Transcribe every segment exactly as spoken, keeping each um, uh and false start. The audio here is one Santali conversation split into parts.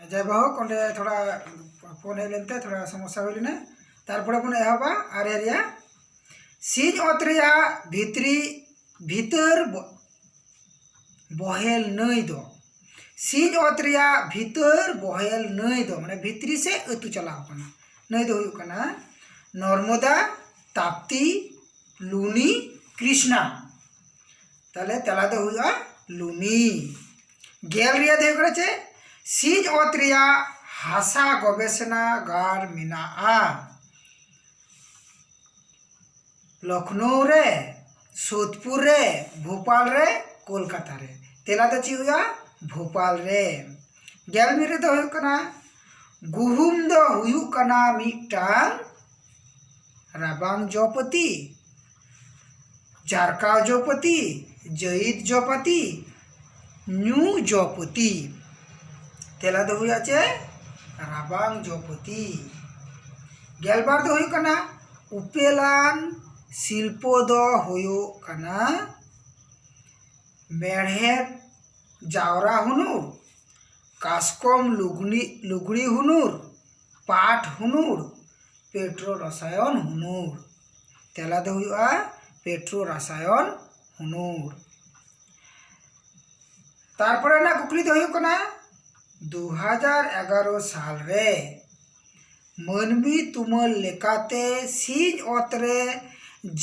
ᱡᱟᱭ ᱵᱟ ᱦᱳᱠ, ᱚᱸᱰᱮ ᱛᱷᱚᱲᱟ ᱯᱷᱳᱱ ᱦᱮᱡ ᱞᱮᱱᱛᱮ ᱛᱷᱚᱲᱟ ᱥᱚᱢᱚᱥᱥᱟ ᱦᱩᱭ ᱞᱮᱱᱟ᱾ ᱛᱟᱨᱯᱚᱨᱮ ᱵᱚᱱ ᱮᱦᱚᱵᱟ ᱟᱨᱮ ᱨᱮᱭᱟᱜ᱾ ᱥᱤᱧ ᱚᱛ ᱨᱮᱭᱟᱜ ᱵᱷᱤᱛᱨᱤ, ᱵᱷᱤᱛᱟᱹᱨ ᱵᱚ-, ᱵᱚᱦᱮᱞ ᱱᱟᱹᱭ ᱫᱚ, ᱥᱤᱧ ᱚᱛ ᱨᱮᱭᱟᱜ ᱵᱷᱤᱛᱟᱹᱨ ᱵᱚᱦᱮᱞ ᱱᱟᱹᱭ ᱫᱚ, ᱢᱟᱱᱮ ᱵᱷᱤᱛᱨᱤ ᱥᱮᱫ ᱟᱹᱛᱩ ᱪᱟᱞᱟᱣ ᱠᱟᱱᱟ ᱱᱟᱹᱭ ᱫᱚ ᱦᱩᱭᱩᱜ ᱠᱟᱱᱟ ᱱᱚᱨᱢᱚᱫᱟ, ᱛᱟᱯᱛᱤ, ᱞᱩᱱᱤ, ᱠᱨᱤᱥᱱᱟ᱾ ᱛᱟᱦᱞᱮ ᱛᱮᱞᱟ ᱫᱚ ᱦᱩᱭᱩᱜᱼᱟ ᱞᱩᱱᱤ᱾ ᱜᱮᱞ ᱨᱮᱭᱟᱜ ᱫᱚ ᱦᱩᱭᱩᱜ ᱠᱟᱱᱟ ᱪᱮᱫ? ᱥᱤᱧ ᱚᱛ ᱨᱮᱭᱟᱜ ᱦᱟᱥᱟ ᱜᱚᱵᱮᱥᱚᱱᱟᱜᱟᱨ ᱢᱮᱱᱟᱜᱼᱟ ᱞᱚᱠᱷᱱᱳ ᱨᱮ, ᱥᱳᱫᱷᱯᱩᱨ ᱨᱮ, ᱵᱷᱳᱯᱟᱞ ᱨᱮ, ᱠᱳᱞᱠᱟᱛᱟ ᱨᱮ᱾ ᱛᱮᱞᱟ ᱫᱚ ᱪᱮᱫ ᱦᱩᱭᱩᱜᱼᱟ? ᱵᱷᱳᱯᱟᱞ ᱨᱮ᱾ ᱜᱮᱞ ᱢᱤᱫ ᱨᱮᱫᱚ ᱦᱩᱭᱩᱜ ᱠᱟᱱᱟ, ᱜᱩᱦᱩᱢ ᱫᱚ ᱦᱩᱭᱩᱜ ᱠᱟᱱᱟ ᱢᱤᱫᱴᱟᱝ ᱨᱟᱵᱟᱝ ᱡᱚᱯᱟᱹᱛᱤ, ᱡᱟᱨᱠᱟᱣ ᱡᱚᱯᱟᱹᱛᱤ, ᱡᱟᱹᱭᱤᱫ ᱡᱚᱯᱟᱹᱛᱤ, ᱧᱩ ᱡᱚᱯᱟᱹᱛᱤ᱾ ᱛᱮᱞᱟ ᱫᱚ ᱦᱩᱭᱩᱜᱼᱟ ᱪᱮᱫ? ᱨᱟᱵᱟᱝ ᱡᱚᱯᱟᱹᱛᱤ᱾ ᱜᱮᱞᱵᱟᱨ ᱫᱚ ᱦᱩᱭᱩᱜ ᱠᱟᱱᱟ, ᱩᱯᱮᱞᱟᱱ ᱥᱤᱞᱯᱚ ᱫᱚ ᱦᱩᱭᱩᱜ ᱠᱟᱱᱟ ᱢᱮᱲᱦᱮᱫ ᱡᱟᱣᱨᱟ ᱦᱩᱱᱩᱨ, ᱠᱟᱥᱠᱚᱢ ᱞᱩᱜᱽᱱᱤ, ᱞᱩᱜᱽᱲᱤ ᱦᱩᱱᱩᱨ, ᱯᱟᱴ ᱦᱩᱱᱩᱨ, ᱯᱮᱴᱨᱳ ᱨᱟᱥᱟᱭᱚᱱ ᱦᱩᱱᱩᱨ᱾ ᱛᱮᱞᱟ ᱫᱚ ᱦᱩᱭᱩᱜᱼᱟ ᱯᱮᱴᱨᱳ ᱨᱟᱥᱟᱭᱚᱱ ᱦᱩᱱᱩᱨ᱾ ᱛᱟᱨᱯᱚᱨᱮ ᱨᱮᱱᱟᱜ ᱠᱩᱠᱞᱤ ᱫᱚ ᱦᱩᱭᱩᱜ ᱠᱟᱱᱟ, ᱫᱩ ᱦᱟᱡᱟᱨ ᱮᱜᱟᱨᱚ ᱥᱟᱞ ᱨᱮ ᱢᱟᱹᱱᱢᱤ ᱛᱩᱢᱟᱹᱞ ᱞᱮᱠᱟᱛᱮ ᱥᱤᱧ ᱚᱛ ᱨᱮ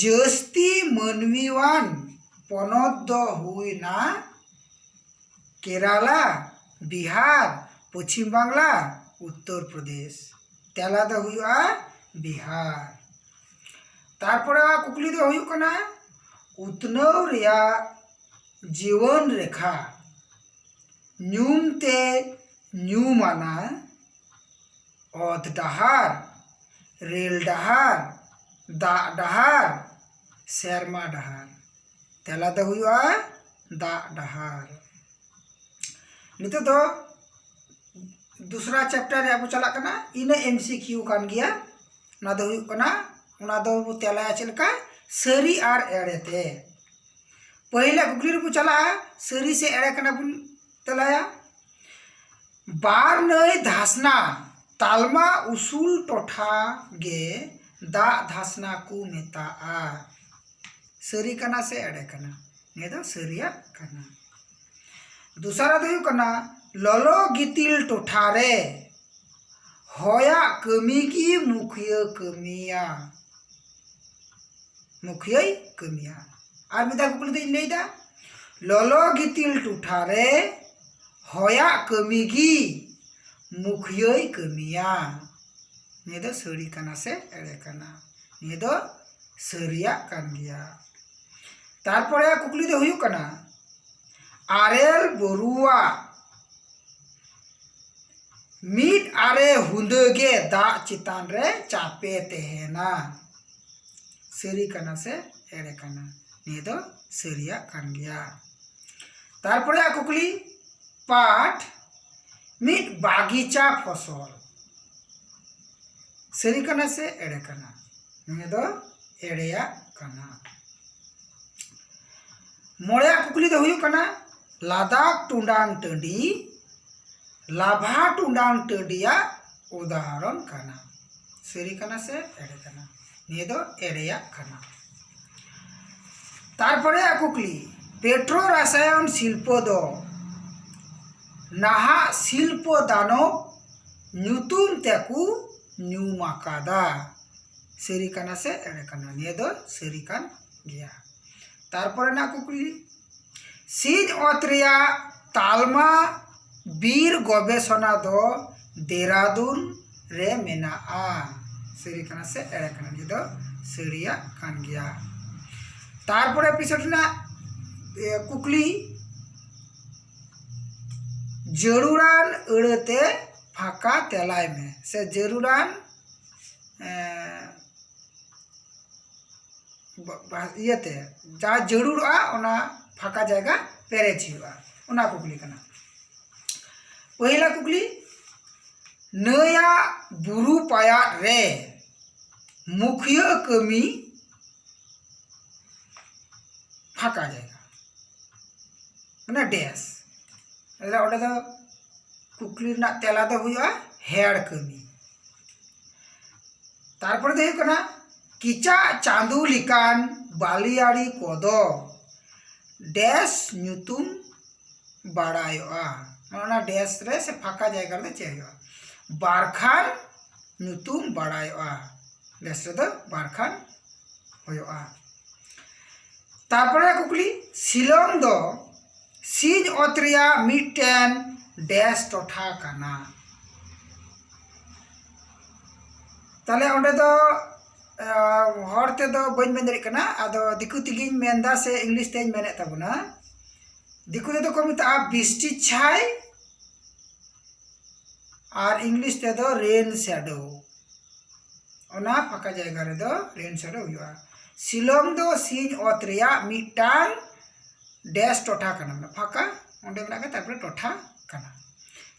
ᱡᱟᱹᱥᱛᱤ ᱢᱟᱹᱱᱢᱤᱣᱟᱱ ᱯᱚᱱᱚᱛ ᱫᱚ ᱦᱩᱭᱱᱟ ᱠᱮᱨᱟᱞᱟ, ᱵᱤᱦᱟᱨ, ᱯᱚᱪᱷᱤᱢ ᱵᱟᱝᱞᱟ, ᱩᱛᱛᱚᱨ ᱯᱨᱚᱫᱮᱥ᱾ ᱛᱮᱞᱟ ᱫᱚ ᱦᱩᱭᱩᱜᱼᱟ ᱵᱤᱦᱟᱨ᱾ ᱛᱟᱨᱯᱚᱨᱮ ᱠᱩᱠᱞᱤ ᱫᱚ ᱦᱩᱭᱩᱜ ᱠᱟᱱᱟ, ᱩᱛᱱᱟᱹᱣ ᱨᱮᱭᱟᱜ ᱡᱤᱭᱚᱱ ᱨᱮᱠᱷᱟ ᱧᱩᱢ ᱛᱮ ᱧᱩᱢᱟᱱᱟ ᱚᱛ ᱰᱟᱦᱟᱨ, ᱨᱮᱞ ᱰᱟᱦᱟᱨ, ᱫᱟᱜ ᱰᱟᱦᱟᱨ, ᱥᱮᱨᱢᱟ ᱰᱟᱦᱟᱨ᱾ ᱛᱮᱞᱟ ᱫᱚ ᱦᱩᱭᱩᱜᱼᱟ ᱫᱟᱜ ᱰᱟᱦᱟᱨ᱾ ᱱᱤᱛᱚᱜ ᱫᱚ ᱫᱩᱥᱨᱟ ᱪᱮᱯᱴᱟᱨ ᱨᱮ ᱟᱵᱚ ᱪᱟᱞᱟᱜ ᱠᱟᱱᱟ, ᱤᱱᱟᱹ ᱮᱢ ᱥᱤ ᱠᱤᱭᱩ ᱠᱟᱱ ᱜᱮᱭᱟ᱾ ᱚᱱᱟ ᱫᱚ ᱦᱩᱭᱩᱜ ᱠᱟᱱᱟ, ᱚᱱᱟ ᱫᱚ ᱵᱚ ᱛᱮᱞᱟᱭᱟ ᱪᱮᱫ ᱞᱮᱠᱟ? ᱥᱟᱹᱨᱤ ᱟᱨ ᱮᱲᱮ ᱛᱮ᱾ ᱯᱟᱹᱦᱤᱞᱟᱜ ᱠᱩᱠᱞᱤ ᱨᱮᱵᱚ ᱪᱟᱞᱟᱜᱼᱟ, ᱥᱟᱹᱨᱤ ᱥᱮ ᱮᱲᱮ ᱠᱟᱱᱟ ᱵᱚᱱ ᱛᱮᱞᱟᱭᱟ᱾ ᱵᱟᱨ ᱱᱟᱹᱭ ᱫᱷᱟᱥᱱᱟ ᱛᱟᱞᱢᱟ ᱩᱥᱩᱞ ᱴᱚᱴᱷᱟ ᱜᱮ ᱫᱟᱜ ᱫᱷᱟᱥᱱᱟ ᱠᱚ ᱢᱮᱛᱟᱜᱼᱟ᱾ ᱥᱟᱹᱨᱤ ᱠᱟᱱᱟ ᱥᱮ ᱮᱲᱮ ᱠᱟᱱᱟ? ᱱᱤᱭᱟᱹ ᱫᱚ ᱥᱟᱹᱨᱤᱭᱟᱜ ᱠᱟᱱᱟ᱾ ᱫᱚᱥᱟᱨᱟᱜ ᱫᱚ ᱦᱩᱭᱩᱜ ᱠᱟᱱᱟ, ᱞᱚᱞᱚ ᱜᱤᱛᱤᱞ ᱴᱚᱴᱷᱟ ᱨᱮ ᱦᱚᱭᱟᱜ ᱠᱟᱹᱢᱤ ᱜᱮ ᱢᱩᱠᱷᱤᱭᱟᱹ ᱠᱟᱹᱢᱤᱭᱟ, ᱢᱩᱠᱷᱤᱭᱟᱹᱭ ᱠᱟᱹᱢᱤᱭᱟ᱾ ᱟᱨ ᱢᱤᱫ ᱫᱷᱟᱣ ᱠᱩᱠᱞᱤ ᱫᱚᱧ ᱞᱟᱹᱭᱫᱟ, ᱞᱚᱞᱚ ᱜᱤᱛᱤᱞ ᱴᱚᱴᱷᱟ ᱨᱮ ᱦᱚᱭᱟᱜ ᱠᱟᱹᱢᱤ ᱜᱮ ᱢᱩᱠᱷᱤᱭᱟᱹᱭ ᱠᱟᱹᱢᱤᱭᱟ᱾ ᱱᱤᱭᱟᱹ ᱫᱚ ᱥᱟᱹᱨᱤ ᱠᱟᱱᱟ ᱥᱮ ᱮᱲᱮ ᱠᱟᱱᱟ? ᱱᱤᱭᱟᱹ ᱫᱚ ᱥᱟᱹᱨᱤᱭᱟᱜ ᱠᱟᱱ ᱜᱮᱭᱟ᱾ ᱛᱟᱨᱯᱚᱨᱮ ᱠᱩᱠᱞᱤ ᱫᱚ ᱦᱩᱭᱩᱜ ᱠᱟᱱᱟ, ᱟᱨᱮᱞ ᱵᱩᱨᱩᱣᱟᱜ ᱢᱤᱫ ᱟᱨᱮ ᱦᱩᱸᱫᱟᱹ ᱜᱮ ᱫᱟᱜ ᱪᱮᱛᱟᱱ ᱨᱮ ᱪᱟᱯᱮ ᱛᱟᱦᱮᱱᱟ᱾ ᱥᱟᱹᱨᱤ ᱠᱟᱱᱟ ᱥᱮ ᱮᱲᱮ ᱠᱟᱱᱟ? ᱱᱤᱭᱟᱹ ᱫᱚ ᱥᱟᱹᱨᱤᱭᱟᱜ ᱠᱟᱱ ᱜᱮᱭᱟ᱾ ᱛᱟᱨᱯᱚᱨᱮ ᱠᱩᱠᱞᱤ, ᱯᱟᱴ ᱢᱤᱫ ᱵᱟᱜᱤᱪᱟ ᱯᱷᱚᱥᱚᱞ᱾ ᱥᱟᱹᱨᱤ ᱠᱟᱱᱟ ᱥᱮ ᱮᱲᱮ ᱠᱟᱱᱟ? ᱱᱤᱭᱟᱹ ᱫᱚ ᱮᱲᱮᱭᱟᱜ ᱠᱟᱱᱟ᱾ ᱢᱚᱬᱮᱭᱟᱜ ᱠᱩᱠᱞᱤ ᱫᱚ ᱦᱩᱭᱩᱜ ᱠᱟᱱᱟ, ᱞᱟᱫᱟᱠᱷ ᱴᱩᱰᱟᱝ ᱴᱟᱺᱰᱤ ᱞᱟᱵᱷᱟ ᱴᱩᱰᱟᱝ ᱴᱟᱺᱰᱤᱭᱟᱜ ᱩᱫᱟᱦᱚᱨᱚᱱ ᱠᱟᱱᱟ᱾ ᱥᱟᱹᱨᱤ ᱠᱟᱱᱟ ᱥᱮ ᱮᱲᱮ ᱠᱟᱱᱟ? ᱱᱤᱭᱟᱹ ᱫᱚ ᱮᱲᱮᱭᱟᱜ ᱠᱟᱱᱟ᱾ ᱛᱟᱨᱯᱚᱨᱮᱭᱟᱜ ᱠᱩᱠᱞᱤ, ᱯᱮᱴᱨᱳ ᱨᱟᱥᱟᱭᱚᱱ ᱥᱤᱞᱯᱚ ᱫᱚ ᱱᱟᱦᱟᱜ ᱥᱤᱞᱯᱚ ᱫᱟᱱᱚᱵ ᱧᱩᱛᱩᱢ ᱛᱮᱠᱚ ᱧᱩᱢ ᱟᱠᱟᱫᱟ᱾ ᱥᱟᱹᱨᱤ ᱠᱟᱱᱟ ᱥᱮ ᱮᱲᱮ ᱠᱟᱱᱟ? ᱱᱤᱭᱟᱹ ᱫᱚ ᱥᱟᱹᱨᱤ ᱠᱟᱱ ᱜᱮᱭᱟ᱾ ᱛᱟᱨᱯᱚᱨᱮ ᱨᱮᱱᱟᱜ ᱠᱩᱠᱞᱤ, ᱥᱤᱧ ᱚᱛ ᱨᱮᱭᱟᱜ ᱛᱟᱞᱢᱟ ᱵᱤᱨ ᱜᱚᱵᱮᱥᱚᱱᱟ ᱫᱚ ᱫᱮᱨᱟᱫᱩᱱ ᱨᱮ ᱢᱮᱱᱟᱜᱼᱟ᱾ ᱥᱟᱹᱨᱤ ᱠᱟᱱᱟ ᱥᱮ ᱮᱲᱮ ᱠᱟᱱᱟ? ᱱᱤᱭᱟᱹ ᱫᱚ ᱥᱟᱹᱨᱤᱭᱟᱜ ᱠᱟᱱ ᱜᱮᱭᱟ᱾ ᱛᱟᱨᱯᱚᱨᱮ ᱮᱯᱤᱥᱳᱰ ᱨᱮᱱᱟᱜ, ᱮ, ᱠᱩᱠᱞᱤ, ᱡᱟᱹᱨᱩᱲᱟᱱ ᱟᱹᱲᱟᱹᱛᱮ ᱯᱷᱟᱸᱠᱟ ᱛᱮᱞᱟᱭ ᱢᱮ, ᱥᱮ ᱡᱟᱹᱨᱩᱲᱟᱱ, ᱮ, ᱵᱟ-, ᱵᱟ-, ᱤᱭᱟᱹᱛᱮ ᱡᱟ ᱡᱟᱹᱨᱩᱲᱚᱜᱼᱟ ᱚᱱᱟ ᱯᱷᱟᱸᱠᱟ ᱡᱟᱭᱜᱟ ᱯᱮᱨᱮᱡ ᱦᱩᱭᱩᱜᱼᱟ, ᱚᱱᱟ ᱠᱩᱠᱞᱤ ᱠᱟᱱᱟ᱾ ᱯᱟᱹᱦᱤᱞᱟ ᱠᱩᱠᱞᱤ, ᱱᱟᱹᱭᱟᱜ ᱵᱩᱨᱩ ᱯᱟᱭᱟᱫ ᱨᱮ ᱢᱩᱠᱷᱤᱭᱟᱹ ᱠᱟᱹᱢᱤ ᱯᱷᱟᱸᱠᱟ ᱡᱟᱭᱜᱟ, ᱢᱟᱱᱮ ᱰᱮᱥ᱾ ᱛᱟᱦᱞᱮ ᱚᱸᱰᱮ ᱫᱚ ᱠᱩᱠᱞᱤ ᱨᱮᱱᱟᱜ ᱛᱮᱞᱟ ᱫᱚ ᱦᱩᱭᱩᱜᱼᱟ ᱦᱮᱲ ᱠᱟᱹᱢᱤ᱾ ᱛᱟᱨᱯᱚᱨᱮ ᱫᱚ ᱦᱩᱭᱩᱜ ᱠᱟᱱᱟ, ᱠᱮᱪᱟᱜ ᱪᱟᱸᱫᱚ ᱞᱮᱠᱟᱱ ᱵᱟᱹᱞᱤᱭᱟᱹᱲᱤ ᱠᱚᱫᱚ ᱰᱮᱥ ᱧᱩᱛᱩᱢ ᱵᱟᱲᱟᱭᱚᱜᱼᱟ᱾ ᱚᱱᱟ ᱰᱮᱥ ᱨᱮ ᱥᱮ ᱯᱷᱟᱸᱠᱟ ᱡᱟᱭᱜᱟ ᱨᱮᱫᱚ ᱪᱮᱫ ᱦᱩᱭᱩᱜᱼᱟ? ᱵᱟᱨᱠᱷᱟᱱ ᱧᱩᱛᱩᱢ ᱵᱟᱲᱟᱭᱚᱜᱼᱟ᱾ ᱰᱮᱥ ᱨᱮᱫᱚ ᱵᱟᱨᱠᱷᱟᱱ ᱦᱩᱭᱩᱜᱼᱟ᱾ ᱛᱟᱨᱯᱚᱨᱮ ᱠᱩᱠᱞᱤ, ᱥᱤᱞᱚᱝ ᱫᱚ ᱥᱤᱧ ᱚᱛ ᱨᱮᱭᱟᱜ ᱢᱤᱫᱴᱮᱱ ᱰᱮᱥ ᱴᱚᱴᱷᱟ ᱠᱟᱱᱟ᱾ ᱛᱟᱦᱞᱮ ᱚᱸᱰᱮ ᱫᱚ, ᱟ, ᱦᱚᱲ ᱛᱮᱫᱚ ᱵᱟᱹᱧ ᱢᱮᱱ ᱫᱟᱲᱮᱭᱟᱜ ᱠᱟᱱᱟ, ᱟᱫᱚ ᱫᱤᱠᱩ ᱛᱮᱜᱮᱧ ᱢᱮᱱᱫᱟ ᱥᱮ ᱤᱝᱞᱤᱥ ᱛᱮᱧ ᱢᱮᱱᱮᱫ ᱛᱟᱵᱚᱱᱟ᱾ ᱫᱤᱠᱩ ᱛᱮᱫᱚ ᱠᱚ ᱢᱮᱛᱟᱜᱼᱟ ᱵᱤᱥᱴᱤ ᱪᱷᱟᱭ, ᱟᱨ ᱤᱝᱞᱤᱥ ᱛᱮᱫᱚ ᱨᱮᱱ ᱥᱮᱰᱳ᱾ ᱚᱱᱟ ᱯᱷᱟᱸᱠᱟ ᱡᱟᱭᱜᱟ ᱨᱮᱫᱚ ᱨᱮᱱ ᱥᱮᱰᱳ ᱦᱩᱭᱩᱜᱼᱟ᱾ ᱥᱤᱞᱚᱝ ᱫᱚ ᱥᱤᱧ ᱚᱛ ᱨᱮᱭᱟᱜ ᱢᱤᱫᱴᱟᱝ ᱰᱮᱥ ᱴᱚᱴᱷᱟ ᱠᱟᱱᱟ, ᱢᱟᱱᱮ ᱯᱷᱟᱸᱠᱟ, ᱚᱸᱰᱮ ᱢᱮᱱᱟᱜ ᱜᱮ, ᱛᱟᱨᱯᱚᱨᱮ ᱴᱚᱴᱷᱟ ᱠᱟᱱᱟ᱾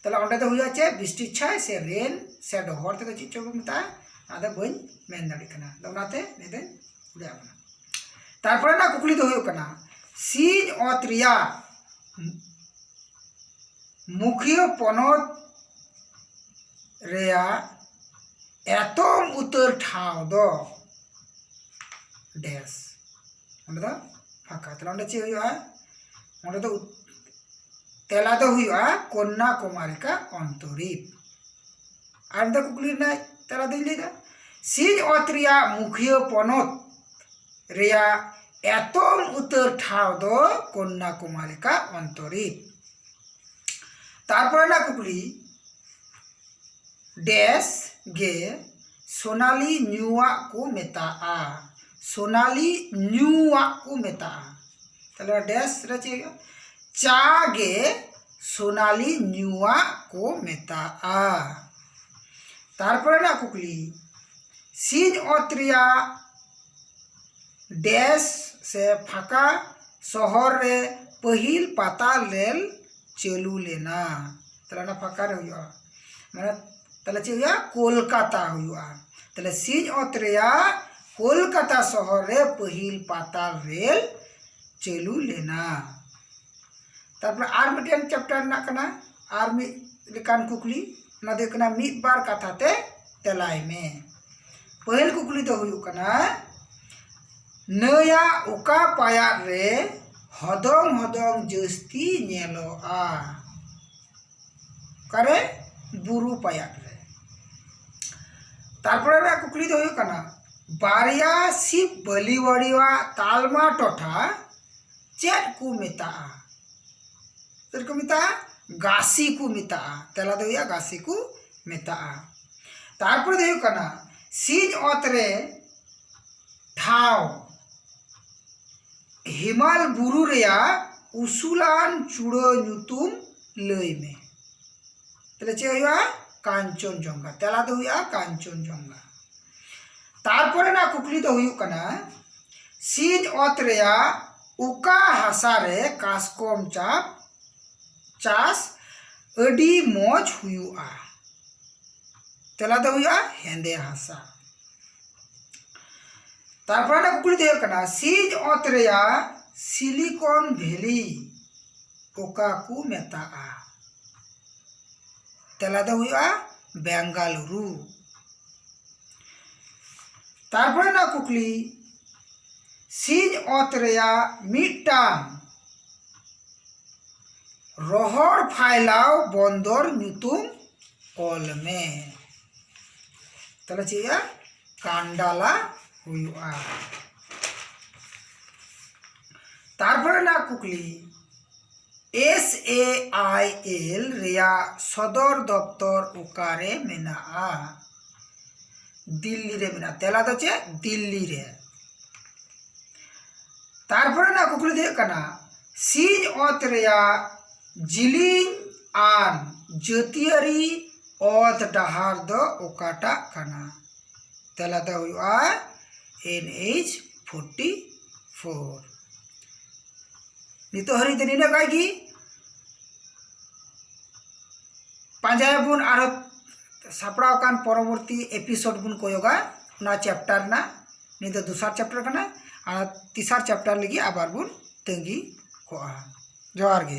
ᱛᱟᱦᱞᱮ ᱚᱸᱰᱮ ᱫᱚ ᱦᱩᱭᱩᱜᱼᱟ ᱪᱮᱫ? ᱵᱤᱥᱴᱤ ᱪᱷᱟᱭ ᱥᱮ ᱨᱮᱱ ᱥᱮᱰᱳ, ᱦᱚᱲ ᱛᱮᱫᱚ ᱪᱮᱫ ᱪᱚ ᱠᱚ ᱢᱮᱛᱟᱜᱼᱟ, ᱟᱫᱚ ᱵᱟᱹᱧ ᱢᱮᱱ ᱫᱟᱲᱮᱭᱟᱜ ᱠᱟᱱᱟ᱾ ᱟᱫᱚ ᱚᱱᱟᱛᱮ ᱱᱤᱭᱟᱹ ᱫᱚᱧ ᱞᱟᱹᱭᱟᱜ ᱠᱟᱱᱟ᱾ ᱛᱟᱨᱯᱚᱨᱮ ᱨᱮᱱᱟᱜ ᱠᱩᱠᱞᱤ ᱫᱚ ᱦᱩᱭᱩᱜ ᱠᱟᱱᱟ, ᱥᱤᱧ ᱚᱛ ᱨᱮᱭᱟᱜ ᱢᱩᱠᱷᱤᱭᱟᱹ ᱯᱚᱱᱚᱛ ᱨᱮᱭᱟᱜ ᱮᱛᱚᱢ ᱩᱛᱟᱹᱨ ᱴᱷᱟᱶ ᱫᱚ ᱰᱮᱥ, ᱚᱸᱰᱮ ᱫᱚ ᱯᱷᱟᱸᱠᱟ᱾ ᱛᱟᱦᱞᱮ ᱚᱸᱰᱮ ᱪᱮᱫ ᱦᱩᱭᱩᱜᱼᱟ? ᱚᱸᱰᱮ ᱫᱚ ᱩᱛ-, ᱛᱮᱞᱟ ᱫᱚ ᱦᱩᱭᱩᱜᱼᱟ ᱠᱚᱱᱱᱟᱠᱩᱢᱟᱨᱤᱠᱟ ᱚᱱᱛᱚᱨᱤᱯ᱾ ᱟᱨ ᱢᱤᱫ ᱫᱷᱟᱣ ᱠᱩᱠᱞᱤ ᱨᱮᱱᱟᱜ ᱛᱮᱞᱟ ᱫᱚᱧ ᱞᱟᱹᱭᱫᱟ, ᱥᱤᱧ ᱚᱛ ᱨᱮᱭᱟᱜ ᱢᱩᱠᱷᱤᱭᱟᱹ ᱯᱚᱱᱚᱛ ᱨᱮᱭᱟᱜ ᱮᱛᱚᱢ ᱩᱛᱟᱹᱨ ᱴᱷᱟᱶ ᱫᱚ ᱠᱚᱱᱱᱟᱠᱩᱢᱟᱨᱤᱠᱟ ᱚᱱᱛᱚᱨᱤᱯ᱾ ᱛᱟᱨᱯᱚᱨᱮ ᱨᱮᱱᱟᱜ ᱠᱩᱠᱞᱤ, ᱰᱮᱥ ᱜᱮ ᱥᱳᱱᱟᱞᱤ ᱧᱩᱣᱟᱜ ᱠᱚ ᱢᱮᱛᱟᱜᱼᱟ? ᱥᱳᱱᱟᱞᱤ ᱧᱩᱣᱟᱜ ᱠᱚ ᱢᱮᱛᱟᱜᱼᱟ᱾ ᱛᱟᱦᱞᱮ ᱰᱮᱥ ᱨᱮ ᱪᱮᱫ ᱦᱩᱭᱩᱜᱼᱟ? ᱪᱟ ᱜᱮ ᱥᱳᱱᱟᱞᱤ ᱧᱩᱣᱟᱜ ᱠᱚ ᱢᱮᱛᱟᱜᱼᱟ᱾ ᱛᱟᱨᱯᱚᱨᱮ ᱨᱮᱱᱟᱜ ᱠᱩᱠᱞᱤ, ᱥᱤᱧ ᱚᱛ ᱨᱮᱭᱟᱜ ᱰᱮᱥ ᱥᱮ ᱯᱷᱟᱸᱠᱟ ᱥᱚᱦᱚᱨ ᱨᱮ ᱯᱟᱹᱦᱤᱞ ᱯᱟᱛᱟᱞ ᱨᱮᱞ ᱪᱟᱹᱞᱩ ᱞᱮᱱᱟ? ᱛᱟᱦᱞᱮ ᱚᱱᱟ ᱯᱷᱟᱸᱠᱟ ᱨᱮ ᱦᱩᱭᱩᱜᱼᱟ, ᱢᱟᱱᱮ ᱛᱟᱦᱞᱮ ᱪᱮᱫ ᱦᱩᱭᱩᱜᱼᱟ? ᱠᱳᱞᱠᱟᱛᱟ ᱦᱩᱭᱩᱜᱼᱟ᱾ ᱛᱟᱦᱞᱮ ᱥᱤᱧ ᱚᱛ ᱨᱮᱭᱟᱜ ᱠᱳᱞᱠᱟᱛᱟ ᱥᱚᱦᱚᱨ ᱨᱮ ᱯᱟᱹᱦᱤᱞ ᱯᱟᱛᱟᱞ ᱨᱮᱞ ᱪᱟᱹᱞᱩ ᱞᱮᱱᱟ᱾ ᱛᱟᱨᱯᱚᱨᱮ ᱟᱨ ᱢᱤᱫᱴᱮᱱ ᱪᱮᱯᱴᱟᱨ ᱨᱮᱱᱟᱜ ᱠᱟᱱᱟ, ᱟᱨ ᱢᱤᱫ ᱞᱮᱠᱟᱱ ᱠᱩᱠᱞᱤ, ᱚᱱᱟ ᱫᱚ ᱦᱩᱭᱩᱜ ᱠᱟᱱᱟ ᱢᱤᱫ ᱵᱟᱨ ᱠᱟᱛᱷᱟ ᱛᱮ ᱛᱮᱞᱟᱭ ᱢᱮ᱾ ᱯᱟᱹᱦᱤᱞ ᱠᱩᱠᱞᱤ ᱫᱚ ᱦᱩᱭᱩᱜ ᱠᱟᱱᱟ, ᱱᱟᱹᱭᱟᱜ ᱚᱠᱟ ᱯᱟᱭᱟᱫ ᱨᱮ ᱦᱚᱫᱚᱝ ᱦᱚᱫᱚᱝ ᱡᱟᱹᱥᱛᱤ ᱧᱮᱞᱚᱜᱼᱟ? ᱚᱠᱟᱨᱮ? ᱵᱩᱨᱩ ᱯᱟᱭᱟᱫ ᱨᱮ᱾ ᱛᱟᱨᱯᱚᱨᱮ ᱨᱮᱱᱟᱜ ᱠᱩᱠᱞᱤ ᱫᱚ ᱦᱩᱭᱩᱜ ᱠᱟᱱᱟ, ᱵᱟᱨᱭᱟ ᱥᱤᱵ ᱵᱟᱹᱞᱤᱣᱟᱲᱤᱣᱟᱜ ᱛᱟᱞᱢᱟ ᱴᱚᱴᱷᱟ ᱪᱮᱫ ᱠᱚ ᱢᱮᱛᱟᱜᱼᱟ? ᱪᱮᱫ ᱠᱚ ᱢᱮᱛᱟᱜᱼᱟ? ᱜᱟᱥᱤ ᱠᱚ ᱢᱮᱛᱟᱜᱼᱟ᱾ ᱛᱮᱞᱟ ᱫᱚ ᱦᱩᱭᱩᱜᱼᱟ ᱜᱟᱥᱤ ᱠᱚ ᱢᱮᱛᱟᱜᱼᱟ᱾ ᱛᱟᱨᱯᱚᱨᱮ ᱫᱚ ᱦᱩᱭᱩᱜ ᱠᱟᱱᱟ, ᱥᱤᱧ ᱚᱛ ᱨᱮ ᱴᱷᱟᱶ ᱦᱮᱢᱟᱞ ᱵᱩᱨᱩ ᱨᱮᱭᱟᱜ ᱩᱥᱩᱞᱟᱱ ᱪᱩᱲᱟᱹ ᱧᱩᱛᱩᱢ ᱞᱟᱹᱭ ᱢᱮ᱾ ᱛᱟᱦᱞᱮ ᱪᱮᱫ ᱦᱩᱭᱩᱜᱼᱟ? ᱠᱟᱧᱪᱚᱱᱡᱚᱝᱜᱷᱟ᱾ ᱛᱮᱞᱟ ᱫᱚ ᱦᱩᱭᱩᱜᱼᱟ ᱠᱟᱧᱪᱚᱱᱡᱚᱝᱜᱷᱟ᱾ ᱛᱟᱨᱯᱚᱨᱮ ᱨᱮᱱᱟᱜ ᱠᱩᱠᱞᱤ ᱫᱚ ᱦᱩᱭᱩᱜ ᱠᱟᱱᱟ, ᱥᱤᱧ ᱚᱛ ᱨᱮᱭᱟᱜ ᱚᱠᱟ ᱦᱟᱥᱟ ᱨᱮ ᱠᱟᱥᱠᱚᱢ ᱪᱟᱯ ᱪᱟᱥ ᱟᱹᱰᱤ ᱢᱚᱡᱽ ᱦᱩᱭᱩᱜᱼᱟ? ᱛᱮᱞᱟ ᱫᱚ ᱦᱩᱭᱩᱜᱼᱟ ᱦᱮᱸᱫᱮ ᱦᱟᱥᱟ᱾ ᱛᱟᱨᱯᱚᱨᱮ ᱨᱮᱱᱟᱜ ᱠᱩᱠᱞᱤ ᱫᱚ ᱦᱩᱭᱩᱜ ᱠᱟᱱᱟ, ᱥᱤᱧ ᱚᱛ ᱨᱮᱭᱟᱜ ᱥᱤᱞᱤᱠᱚᱱ ᱵᱷᱮᱞᱤ ᱚᱠᱟ ᱠᱚ ᱢᱮᱛᱟᱜᱼᱟ? ᱛᱮᱞᱟ ᱫᱚ ᱦᱩᱭᱩᱜᱼᱟ ᱵᱮᱝᱜᱟᱞᱩᱨᱩ᱾ ᱛᱟᱨᱯᱚᱨᱮ ᱨᱮᱱᱟᱜ ᱠᱩᱠᱞᱤ, ᱥᱤᱧ ᱚᱛ ᱨᱮᱭᱟᱜ ᱢᱤᱫᱴᱟᱝ ᱨᱚᱦᱚᱲ ᱯᱷᱟᱭᱞᱟᱣ ᱵᱚᱱᱫᱚᱨ ᱧᱩᱛᱩᱢ ᱚᱞ ᱢᱮ᱾ ᱛᱟᱦᱞᱮ ᱪᱮᱫ ᱦᱩᱭᱩᱜᱼᱟ? ᱠᱟᱱᱰᱟᱞᱟ ᱦᱩᱭᱩᱜᱼᱟ᱾ ᱛᱟᱨᱯᱚᱨᱮ ᱨᱮᱱᱟᱜ ᱠᱩᱠᱞᱤ, S A I L ᱨᱮᱭᱟᱜ ᱥᱚᱫᱚᱨ ᱫᱚᱯᱛᱚᱨ ᱚᱠᱟᱨᱮ ᱢᱮᱱᱟᱜᱼᱟ? ᱫᱤᱞᱞᱤ ᱨᱮ ᱢᱮᱱᱟᱜᱼᱟ᱾ ᱛᱮᱞᱟ ᱫᱚ ᱪᱮᱫ? ᱫᱤᱞᱞᱤ ᱨᱮ᱾ ᱛᱟᱨᱯᱚᱨᱮ ᱨᱮᱱᱟᱜ ᱠᱩᱠᱞᱤ ᱫᱚ ᱦᱩᱭᱩᱜ ᱠᱟᱱᱟ, ᱥᱤᱧ ᱚᱛ ᱨᱮᱭᱟᱜ ᱡᱤᱞᱤᱧ ᱟᱱ ᱡᱟᱹᱛᱤᱭᱟᱹᱨᱤ ᱚᱛ ᱰᱟᱦᱟᱨ ᱫᱚ ᱚᱠᱟᱴᱟᱜ ᱠᱟᱱᱟ? ᱛᱮᱞᱟ ᱫᱚ ᱦᱩᱭᱩᱜᱼᱟ N H forty four᱾ ᱱᱤᱛᱚᱜ ᱦᱟᱹᱨᱤᱡ ᱫᱚ ᱱᱤᱱᱟᱹᱜ ᱜᱟᱱ ᱜᱮ᱾ ᱯᱟᱸᱡᱟᱭᱟᱵᱚᱱ ᱟᱨᱦᱚᱸ ᱥᱟᱯᱲᱟᱣ ᱟᱠᱟᱱ ᱯᱚᱨᱚᱵᱚᱨᱛᱤ ᱮᱯᱤᱥᱳᱰ ᱵᱚᱱ ᱠᱚᱭᱚᱜᱟ, ᱚᱱᱟ ᱪᱮᱯᱴᱟᱨ ᱨᱮᱱᱟᱜ᱾ ᱱᱤᱭᱟᱹ ᱫᱚ ᱫᱚᱥᱟᱨ ᱪᱮᱯᱴᱟᱨ ᱠᱟᱱᱟ, ᱟᱨ ᱛᱮᱥᱟᱨ ᱪᱮᱯᱴᱟᱨ ᱞᱟᱹᱜᱤᱫ ᱟᱵᱟᱨ ᱵᱚᱱ ᱛᱟᱺᱜᱤ ᱠᱚᱜᱼᱟ᱾ ᱡᱚᱦᱟᱨ ᱜᱮ᱾